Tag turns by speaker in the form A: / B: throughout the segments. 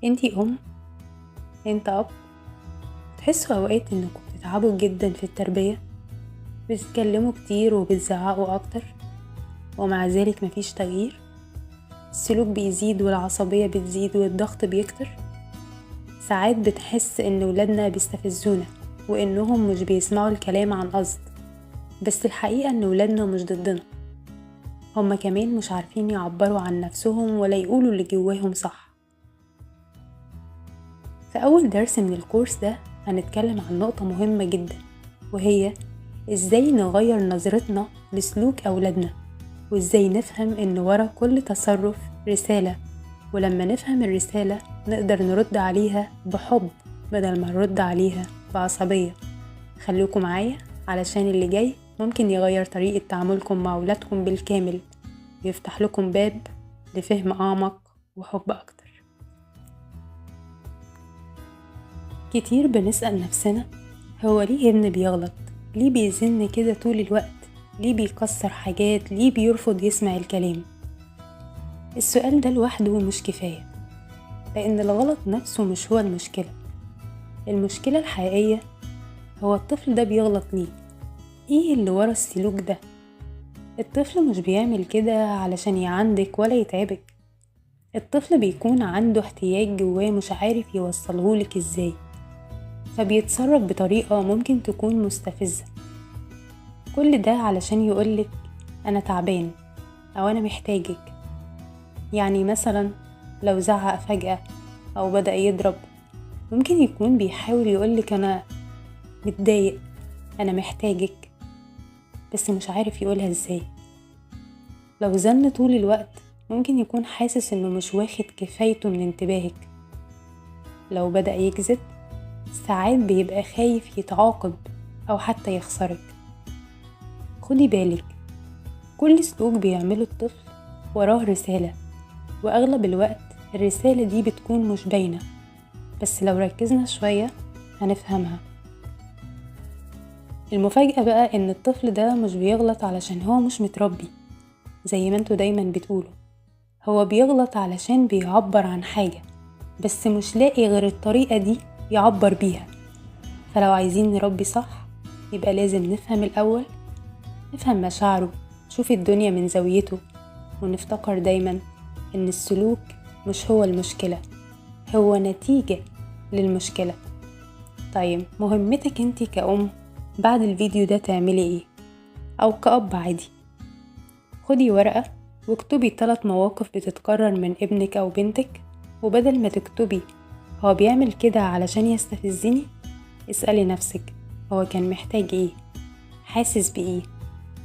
A: انتي أم، انت أب، تحسوا أوقات انكم بتتعبوا جدا في التربية، بتتكلموا كتير وبتزعقوا أكتر، ومع ذلك مفيش تغيير. السلوك بيزيد والعصبية بتزيد والضغط بيكتر. ساعات بتحس ان ولادنا بيستفزونا وانهم مش بيسمعوا الكلام عن قصد، بس الحقيقة ان ولادنا مش ضدنا، هما كمان مش عارفين يعبروا عن نفسهم ولا يقولوا اللي جواهم صح. في أول درس من الكورس ده هنتكلم عن نقطة مهمة جدا، وهي ازاي نغير نظرتنا لسلوك أولادنا، وازاي نفهم ان ورا كل تصرف رسالة، ولما نفهم الرسالة نقدر نرد عليها بحب بدل ما نرد عليها بعصبية. خلوكم معايا علشان اللي جاي ممكن يغير طريقة تعاملكم مع أولادكم بالكامل، ويفتح لكم باب لفهم أعمق وحب أكتر. كتير بنسأل نفسنا، هو ليه ابن بيغلط؟ ليه بيزن كده طول الوقت؟ ليه بيكسر حاجات؟ ليه بيرفض يسمع الكلام؟ السؤال ده لوحده مش كفاية، لأن الغلط نفسه مش هو المشكلة. المشكلة الحقيقية هو الطفل ده بيغلط ليه؟ ايه اللي ورا السلوك ده؟ الطفل مش بيعمل كده علشان يعندك ولا يتعبك، الطفل بيكون عنده احتياج جواه مش عارف يوصلهولك ازاي، فبيتصرف بطريقة ممكن تكون مستفزة. كل ده علشان يقولك أنا تعبان أو أنا محتاجك. يعني مثلا لو زعق فجأة أو بدأ يضرب، ممكن يكون بيحاول يقولك أنا متضايق، أنا محتاجك، بس مش عارف يقولها ازاي. لو زن طول الوقت ممكن يكون حاسس انه مش واخد كفايته من انتباهك. لو بدأ يكذب ساعات بيبقى خايف يتعاقب أو حتى يخسرك. خدي بالك، كل سلوك بيعمله الطفل وراه رسالة، وأغلب الوقت الرسالة دي بتكون مش باينة، بس لو ركزنا شوية هنفهمها. المفاجأة بقى إن الطفل ده مش بيغلط علشان هو مش متربي زي ما انتوا دايما بتقولوا، هو بيغلط علشان بيعبر عن حاجة، بس مش لاقي غير الطريقة دي يعبر بيها. فلو عايزين نربي صح يبقى لازم نفهم الأول، نفهم مشاعره، نشوف الدنيا من زاويته، ونفتكر دايما إن السلوك مش هو المشكلة، هو نتيجة للمشكلة. طيب مهمتك انتي كأم بعد الفيديو ده تعملي ايه؟ أو كأب عادي، خدي ورقة واكتبي 3 مواقف بتتكرر من ابنك أو بنتك، وبدل ما تكتبي هو بيعمل كده علشان يستفزني، اسألي نفسك هو كان محتاج ايه؟ حاسس بايه؟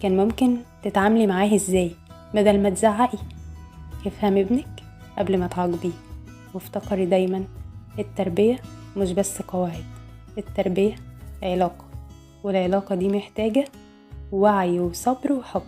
A: كان ممكن تتعاملي معاه ازاي بدل ما تزعقي؟ افهم ابنك قبل ما تعاقبيه، وافتكري دايما التربية مش بس قواعد، التربية علاقة، والعلاقة دي محتاجة وعي وصبر وحب.